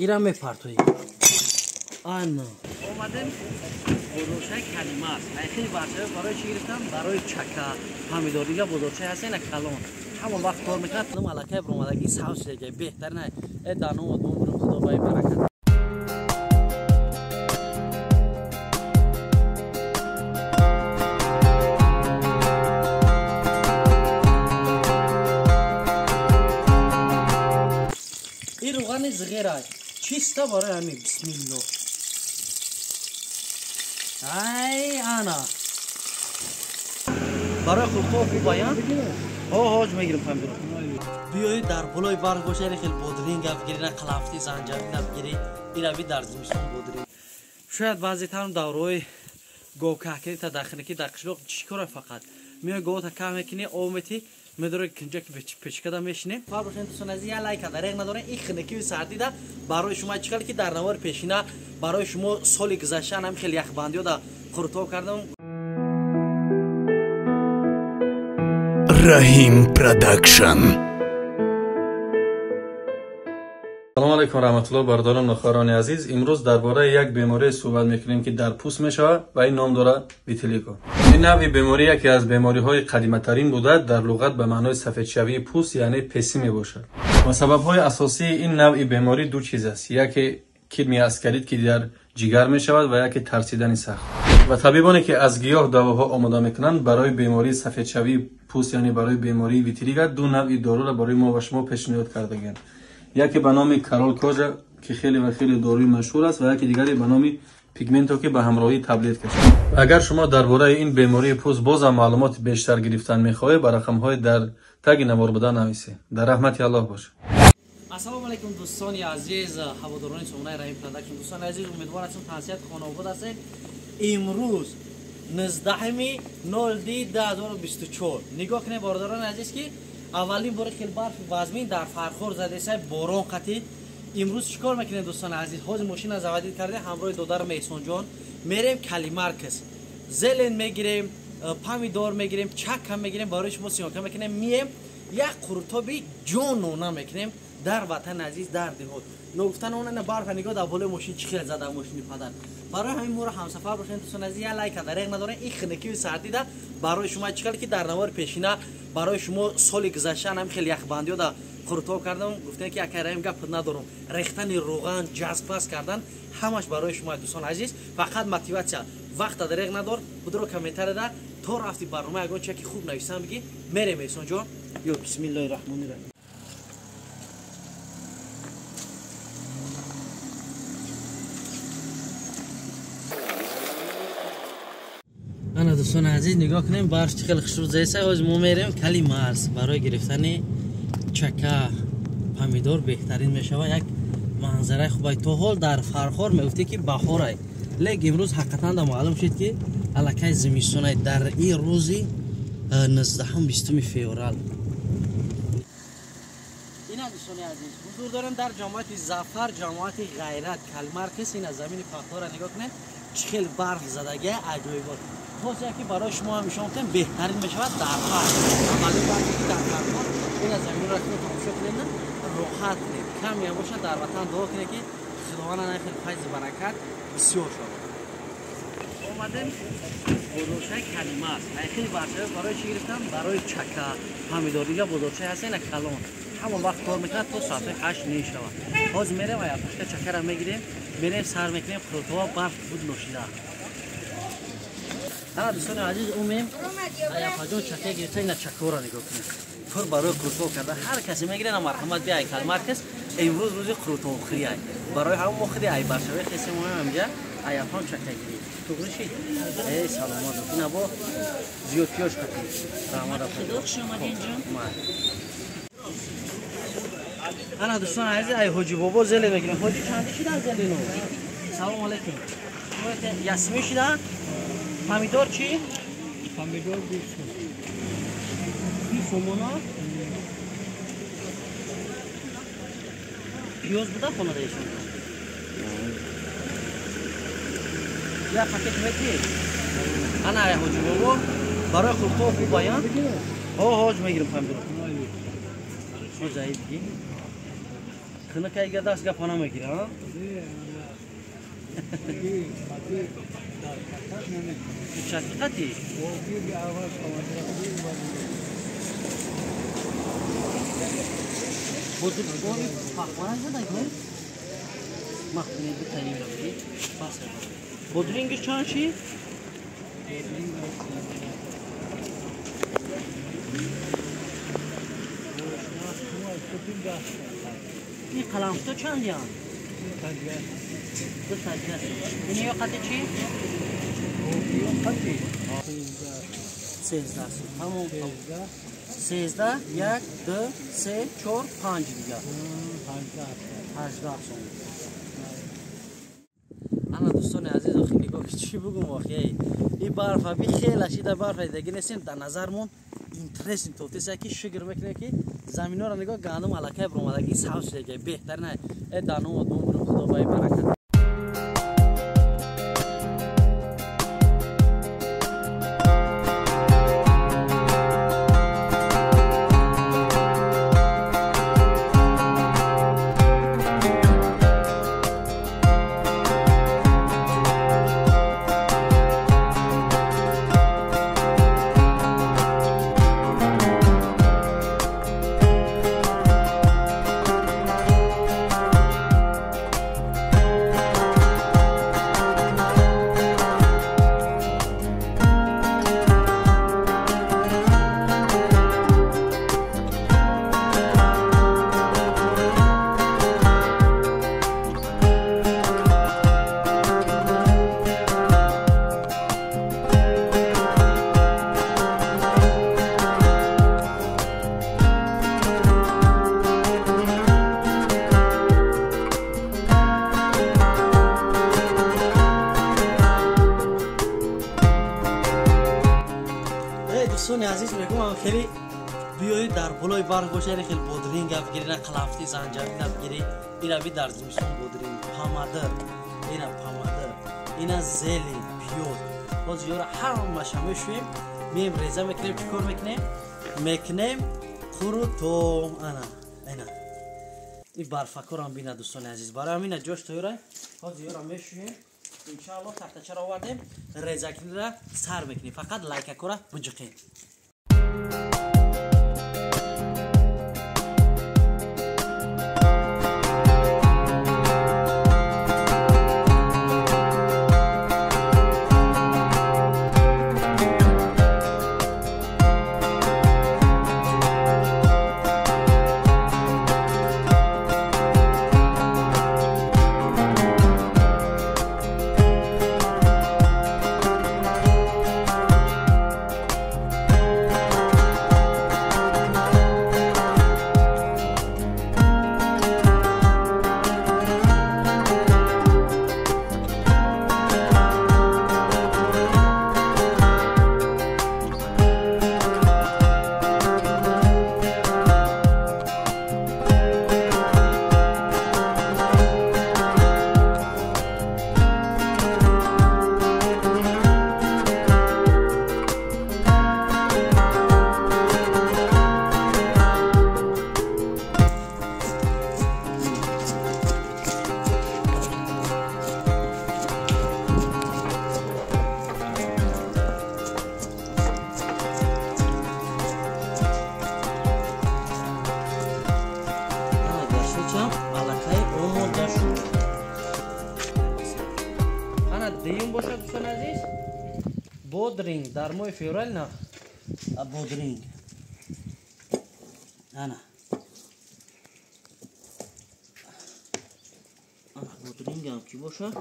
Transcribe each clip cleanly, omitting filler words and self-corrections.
Ира мепартоӣ. Ана. Омадем бозорчаи калима аст. Хеле барчаҳо барои чӣ гирифтам? Барои чака, помидор, дига бозорчаи ҳаст, ина калон. Ҳамон вақт кор мекунад, аллакай баромадагӣ сабз шудагӣ, беҳтар не. Э дар ном одам Худо бай баракат. Ин равғани зғирай. Чиста барои ҳамин бисмиллоҳ. Ай ана. Барои хуртов хуб аян? Ҳо, ҳоҷ мегирам помидор. Биёед дар болои барф боша, хел бодринг бигирӣ, на қалафти занҷабил бигирӣ, ира би дар зимистон бодринг. Шояд баъзе там давраҳои говкаҳкунӣ та дахнакӣ дар қишлоқ чӣ кора фақат. Миёй говта каҳ мекунӣ, об метӣ, медорӣ кинҷа ки печкада мешинем. Фар бошед дӯстон азиз, як лайк дареғ надорем. Ин хунукию сардида барои шумо чӣ ки дар навори пешина барои шумо соли гузашта ҳам хеле яхбандиҳо да хуртоб кардам. Раҳим Продакшн. Салом алейкум раҳматуллоҳ бародарон ва хоҳарони азиз. Имрӯз дар бораи як беморӣ суҳбат мекунем ки дар пӯст мешавад ва ин ном дорад витилиго. Ин навъи беморӣ яке аз бемориҳои қадиматарин буда, дар луғат ба маънои сафедшавии пӯст яъне песӣ мебошад. Ва сабабҳои асосии ин навъи беморӣ ду чиз аст: яке кирми аскарид ки дар ҷигар мешавад ва яке тарсидани сахт. Ва табибоне ки аз гиёҳ давоҳо омода мекунанд барои бемории сафедшавии пӯст яъне барои бемории витилиго ду навъи доруро барои мо ва шумо пешниҳод кардагианд. Яке ба номи Карол Кожа ки хеле ва хеле доруи машҳур аст ва яке дигаре ба номи Пигменто ки ба ҳамроҳии таблетка шуд. Агар шумо дар бораи ин бемории пӯст бозам маълумоти бештар гирифтан мехоҳед, ба рақамҳои дар таги навор буда нависед. Дар раҳмати Аллоҳ бошед. Ассалому алайкум дӯстони азиз, ҳаводорони сомонаи Раҳим Продакшн. Дӯстони азиз, умедвор ҳастем тансиҳат хонавода ҳастед. Имрӯз 19/02/2024. Нигоҳ кунед бародарони азиз ки аввалин бори хеле барфи вазмин дар Фархор задесай борон қатӣ. Имрӯз чӣ кор мекунем дӯстони азиз? Ҳозир мошина заводид карда ҳамроҳи додарам Эҳсонҷон мерем Калимаркас. Зелен мегирем, помидор мегирем, чака мегирем, барои шумо съёмка мекунем, мием як қуртоби ҷонона мекунем дар ватани азиз, дар деҳот. Ногуфтан он на барфа нигоҳ дар болои мошин чӣ хел зада мошини падар. Барои ҳамин моро ҳамсафар бошед дӯстони азиз, як лайк дареғ надорем. Ин хунукию сардида барои шумо чӣ хел ки дар навори пешина барои шумо соли гузашта ҳам хеле яхбандиҳо да хуртоб кардам, гуфтем ки акай Раҳим гап надорам. Рехтани равған, ҷазбпас кардан ҳамаш барои шумо дӯстони азиз, фақат мотиватсия. Вақт дареғ надор, будро комментарияда то рафти барнома ягон чизе ки хуб нависам бигӣ, мерем Эҳсонҷон. Ё бисмиллоҳир раҳмонир раҳим. Ана дӯстони азиз, нигоҳ кунем барф чӣ хеле хушрӯ зеса. Ҳозир мо мерем Калимарс барои гирифтани чака, помидор беҳтарин мешавад. Як манзараи хубай. То ҳол дар Фархор мегуфтӣ ки баҳорай, лек имрӯз ҳақиқатан да маълум шуд ки аллакай зимистонай дар ин рӯзи 19-20 феврал. Ина дӯстони азиз, ҳузур дорем дар ҷамоати Зафар, ҷамоати Ғайрат, Калмаркас. Ина замини пахтора нигоҳ кунед, чӣ хел барф задагия, аҷоибот. Хосе ки барои шумо ҳам нишон медиҳем, беҳтарин мешавад дар фарх. Аввалин барфе ки дар Фархор, ина заминро ки тамошо кунед, роҳат кунед. Каме ҳам бошад дар ватан дуо кунед ки Худованд ана хел файзи баракат бисёр шавад. Омадем бозорчаи калима аст. Хеле барчаҳо барои чӣ гирифтам? Барои чака, помидор, дига бозорчаи ҳаст, ина калон. Ҳамон вақт кор мекунад то соати 8 мешавад. Ҳозир мерем ва япашка чакара мегирем, мерем сар мекунем, хуртова барф буд ношида. Ана дӯстони азиз, умем аяпаҷон чака гирифта, ина чакаро нигоҳ кунед. Пур барои қурутоб карда. Ҳар касе мегирад, на марҳамат биай Калмаркас. Имрӯз рӯзи қурутобхӯрӣ ай. Барои ҳамон мо худи айбаршавӣ хесем оям инҷа аяпам чака гирӣ. Туғри шид? Эй саломат. Ина бо зиёд пиёз қатӣ. Раҳмат апа. Ана дӯстони азиз, ай ҳоҷи бобо зеле мегирем. Ҳоҷи чанди шидан зелино? Салом алейкум. Ясмин шидан? Помидор чӣ? Помидор 20. 20 сомона? Пиёз буда хонада ишон? Як пакет метӣ? Ана ай ҳоҷи бобо барои хуртоб хуб аян? Ҳо, ҳоҷ мегирем помидор. Ҳоҷ аид бигӣ. Хунука ига даст гапа намегира, а? Чатиқати? Бодринг пахвана задай, не? Махтуни ду таин рафти. Пас. Бодринги чанд ши? Ин қаламфто чанд ян? Ду таҷа. Ин ё қати чӣ? Ё қати 13 сум. Тамом. 13 1 2 3 4 5 дига. 18 сум. Ана дӯстони азиз, охи нигоҳ ки чӣ бугум охи. Ин барфа би хела шида барфа дига нестем дар назармон интересный тофтеса ки шукр мекунем ки заминҳоро нигоҳ гандум аллакай баромадаги сабз шудаги беҳтар на э данум одум бурум худо баи баракат. Дӯстони азиз, мегӯям хеле биёед дар болои барф бошад, хеле бодринг бигирӣ, на қаламфти занҷабил бигирӣ, ина би дар зимистон бодринг, помадр, ина помадр, ина зелень, пиёз. Боз ёра ҳамаша мешӯем, меем реза мекунем, чӣ кор мекунем? Мекунем қурутом. Ана, ина. Ин барфакорам бина дӯстони азиз. Барои ҳамина ҷош тойёра, ҳозир ёра мешӯем. Иншааллоҳ тахтачаро овардем, резакунира сар мекунем. Фақат лайкакора буҷиқем. Бодринг дар моҳи феврал на бодринг. Ана. Ана бодринг ҳам ки бошад.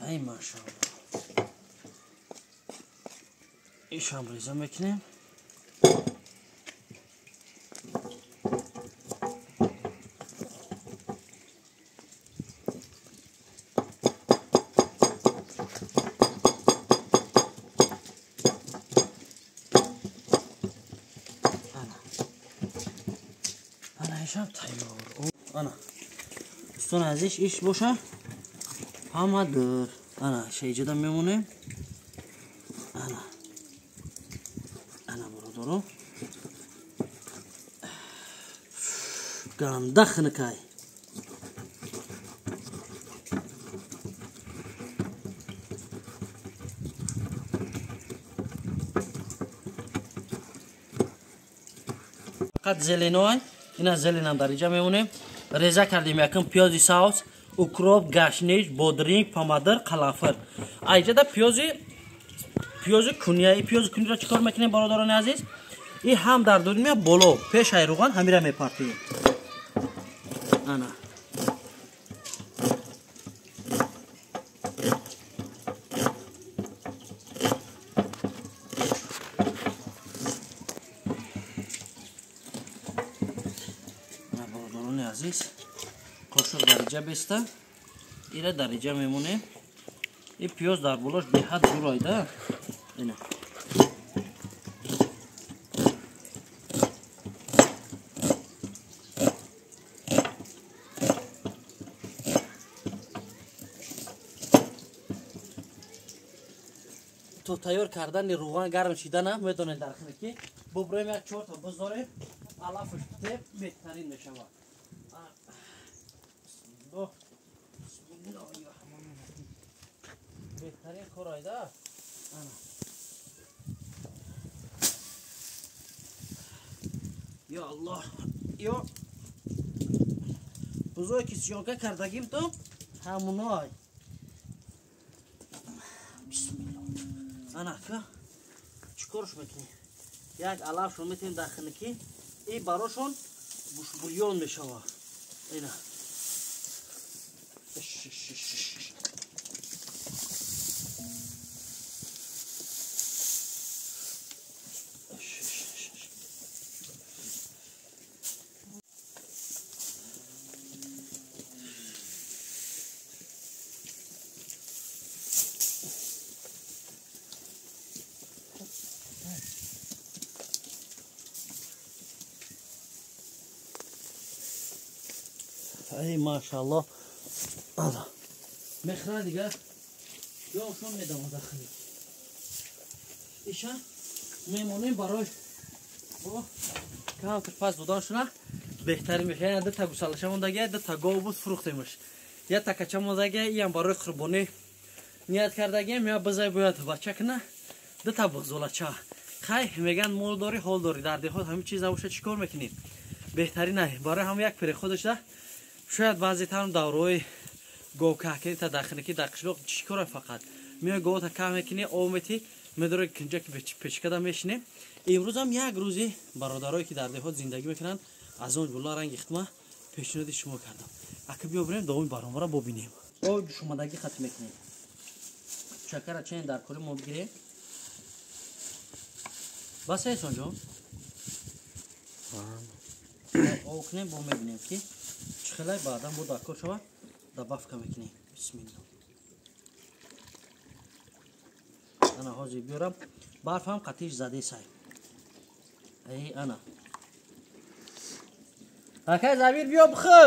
Ай машаллоҳ. Ишам реза мекунем. Ана дӯстони азиз, иш боша ҳама дыр. Ана шеҷада мемонем. Бародаро. Ганда хунукай. Фақат зеленой, ина зеленам дар инҷа мемонем. Реза кардем якум пиёзи сабз, укроп, гашнич, бодринг, помидор, қаламфир. Айҷада пиёзи куния, пиёзи куниро чикор мекунем бародарони азиз? И ҳам дар дунё боло пеш ай руған ҳамира мепартем. Ана. Бародарони азиз, қошуқ дариҷа беста, ира дариҷа мемонем. И пиёз дар болош беҳад зур айда. Ина. То тайёр кардани руған гарм шидана медонед дар хунукӣ буброем як чор та бизорем, алафаш битем беҳтарин мешавад. Бисмиллоҳ, бисмиллоҳи раҳмони раҳим. Беҳтарин кор айда. Ана. Ё Аллоҳ, ё бузое ки съёмка кардагим то ҳамуной. Бисмиллоҳ. Ана ка чикорш мекунем? Як алафшон метем дар хунукӣ, и барошон гӯшбурён мешавад. Ина. Эй, машаллоҳ. Ана. Мехра дига. Ё шон медам дахли. Иша мемонем барои бо камтар пас додан шуна беҳтарин мешавад. Ду та гусалаша мондагия, ду та гов буд фурӯхтемаш. Як та кача мондагия, иам барои қурбонӣ ният кардагием, я бизай бояд бача кина, ду та буғзолача. Хай меган мол дорӣ, ҳол дорӣ, дар деҳот ҳамин чиз набошад чӣ кор мекунӣ? Беҳтарин ай. Барои ҳам як переходашда шояд баъзе там давраҳои говкаҳкунӣ та дахинакӣ дар қишлоқ чӣ кора фақат меои говта каҳ мекунӣ, об метӣ, медорӣ кинҷа ки печкада мешинем. Имрӯзам як рӯзи бародарое ки дар деҳот зиндагӣ мекунанд аз он ҷумла ранги хитма пешниҳоди шумо кардам. Ака биё бирем давоми барномаро бубинем. Об ҷӯшомадагӣ хат мекунем. Шакара чен дар кори мо бигирем. Бас Эҳсонҷон? Об кунем, бо мебинем ки чӣ хелай баъдан бо даркор шава добавка мекунем. Бисмиллоҳ. Ана ҳозир биёрам. Барф ҳам қатиш задесай. Эй ана. Акай Забир биё бихӯ.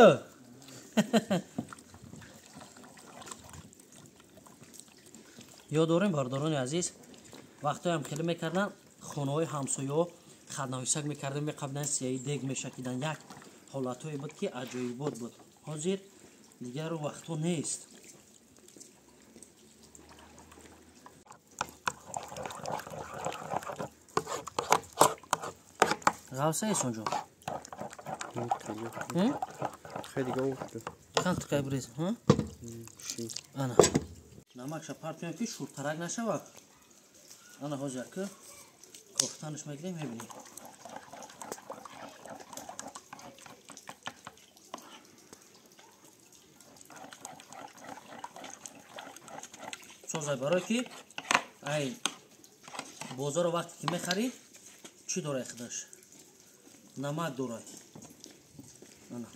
Ёд дорем бародарони азиз, вақтҳоям хеле мекарданд хонаҳои ҳамсояҳо хатнависак мекардем, меқабдан сияи дег мешакидан. Як ҳолатҳое буд ки аҷоибот буд. Ҳозир дигар вақтҳо нест. Ғавса Эҳсонҷон? Хеле гов шуд. Чанд тикай бирез? Ана. Намакша партоем ки шӯртарак нашавад. Ана ҳозир ки кофтанаш мегирем, мебинем. Созай барои ки ай бозорро вақте ки мехарӣ чӣ дорай худаш? Намак дорай. Ана.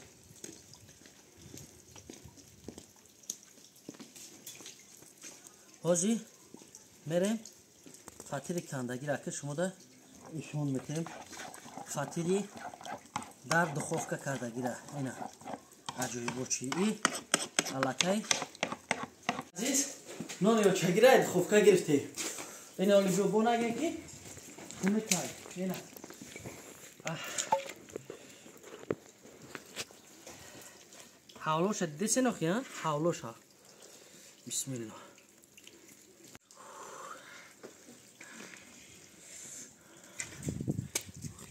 Ҳозир мерем фатири кандагиро ака шумода ишон метем. Фатири дар духовка кардагира. Ина аҷоибо чи и аллакай азиз нони очагира духовка гирифтем. Ина оли ҷо бо нагем ки Хунукай. Ина. Ҳавлоша дидесен охи, а? Ҳавлоша. Бисмиллоҳ.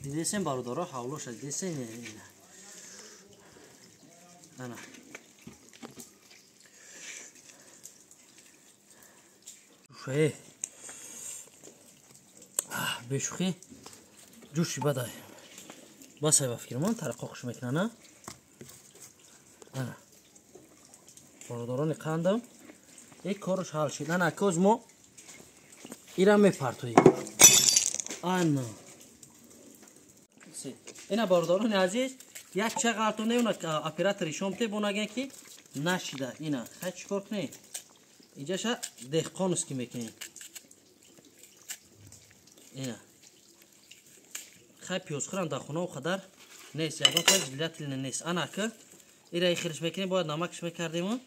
Дидесен бародаро, ҳавлоша дидесен ина. Ана. Шӯе. Бешӯхӣ ҷӯши бадай. Басай ба фикрмон тарақоқш мекунана. Ана. Бародарони қандам, ин корш ҳал шид. Ана коз мо ира мепартоем. Ана. Ина бародарони азиз, як чағалтон неуна оператори шом те бонаген ки нашида. Ина, хай чикор кунем? Инҷаша деҳқонус ки мекунем. Ина. Хай пиёзхӯрам дар хона қадар нест, ягон хай жилятилна нест. Ана ки ира хирш мекунем, бояд намакш мекардем.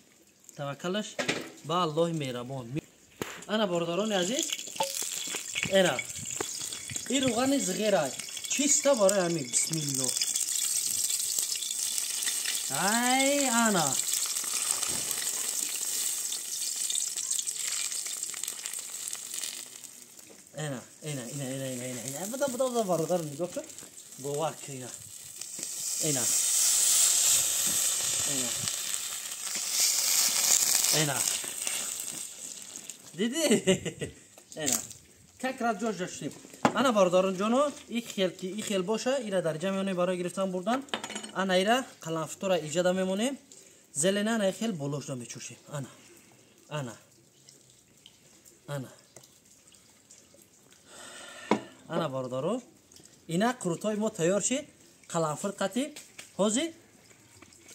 Таваккалаш ба Аллоҳи меҳрабон. Ана бародарони азиз, ина ин рӯғани зиғера чиста барои ҳамин. Бисмиллоҳ. Ай ана. Ина, ина, ина, ина, ина, ина, ина. Буда, буда, буда, бародар нигоҳ кун. Бовар кун ина. Ина. Ина. Ина. Дидӣ? Ина. Как раз ҷош ҷоштем. Ана бародарон ҷоно, ин хел ки ин хел боша, ира дар ҷамъ меонем барои гирифтан бурдан. Ана ира қаламфутора иҷада мемонем. Зелена ана хел болошда мечӯшем. Ана. Ана. Ана. Ана бародаро, ина қурутҳои мо тайёр шид, қаламфур қатӣ. Ҳозир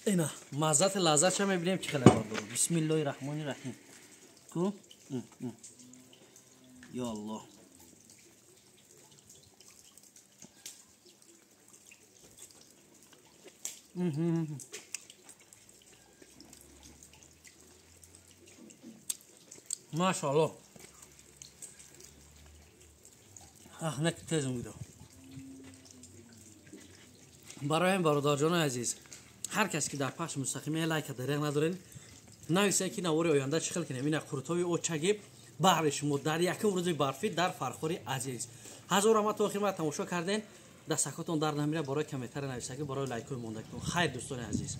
ина маззати лаззатша мебинем чӣ хеле бародаро. Бисмиллоҳи раҳмони раҳим. Ку? Ё Аллоҳ. Машааллоҳ. Ах, не тезм буд. Барои ҳам бародарҷонои азиз, ҳар кас ки дар пахш мустақим лайк дареғ надорен, нависен ки навори оянда чӣ хел кунем. Ина қурутҳои очаги баҳри шумо дар якум рӯзи барфӣ дар Фархори азиз. Ҳазор раҳмат то охир ма тамошо карден. Дастакотон дар намира барои комментари нависагӣ, барои лайкҳои мондагитон. Хайр дӯстони азиз.